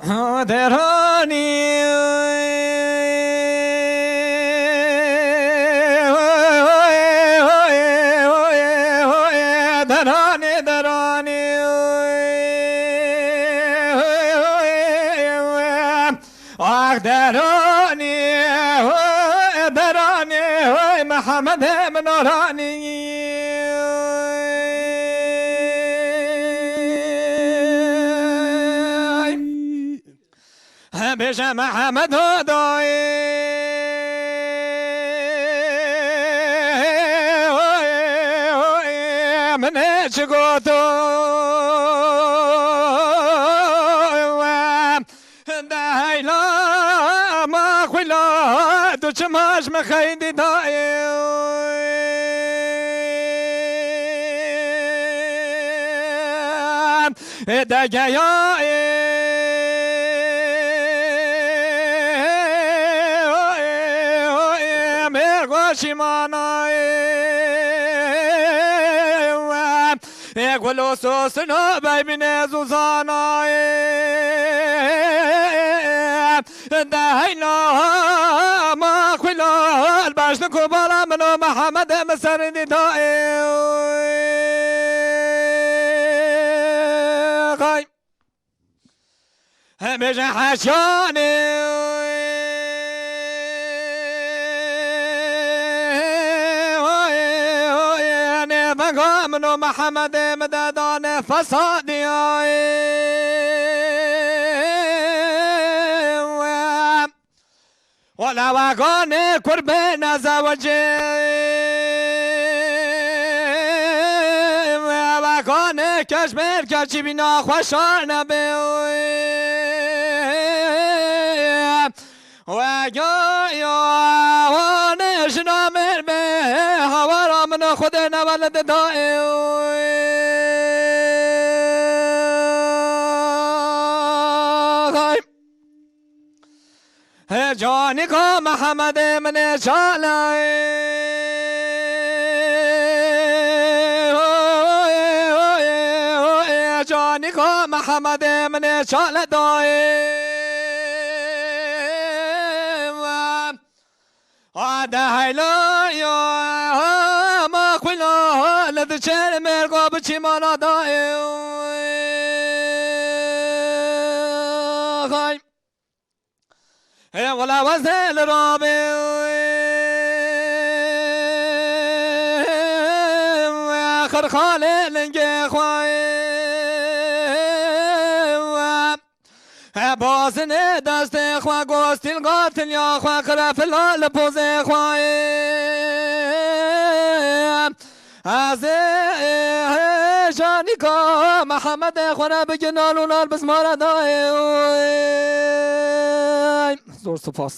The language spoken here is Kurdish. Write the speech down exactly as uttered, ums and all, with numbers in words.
Deranî, deranî, deranî. Ax deranî, deranî, Mihemed min o ranî. Bêje Mihemed o dayê, min ê çi goto? De heyla ma xwîla, tu çima ji min xeydî dayê? De geya ê, ê, ê, ê, mê xweşî mana ê. Ê gul û sosin û beybînê zûzana ê. De heyla ma xwîla, baş di ku bala min û Mihemed min serî dî dayê. Xay. Bêje heşyanê, nêvega min û Mihemedê min de dane fesadiyayê. Wela veganê kurbê nezewicê, veganê keşmêr keçî bîna xweşa nebe. Wega ya wane jina mêr be, hawara min Xwedê nevelid daê. Hey. Hê canîka Mihemedê min ê çale. Canîka Mihemedê min ê çale dayê. Ade heyla ya, ma xwîla, li di çer mêrga biçî mana dayê. Xay. Ê wela wezê li rabê, xirxalê lingê xwe. He bazinê destê xwe, gostîl qatil ya xwe, qirefila li pozê xwe. Ez ê, ê, janîka Mihemedê xwe re bigin, nal û nal bizmara dayê. Zor spas.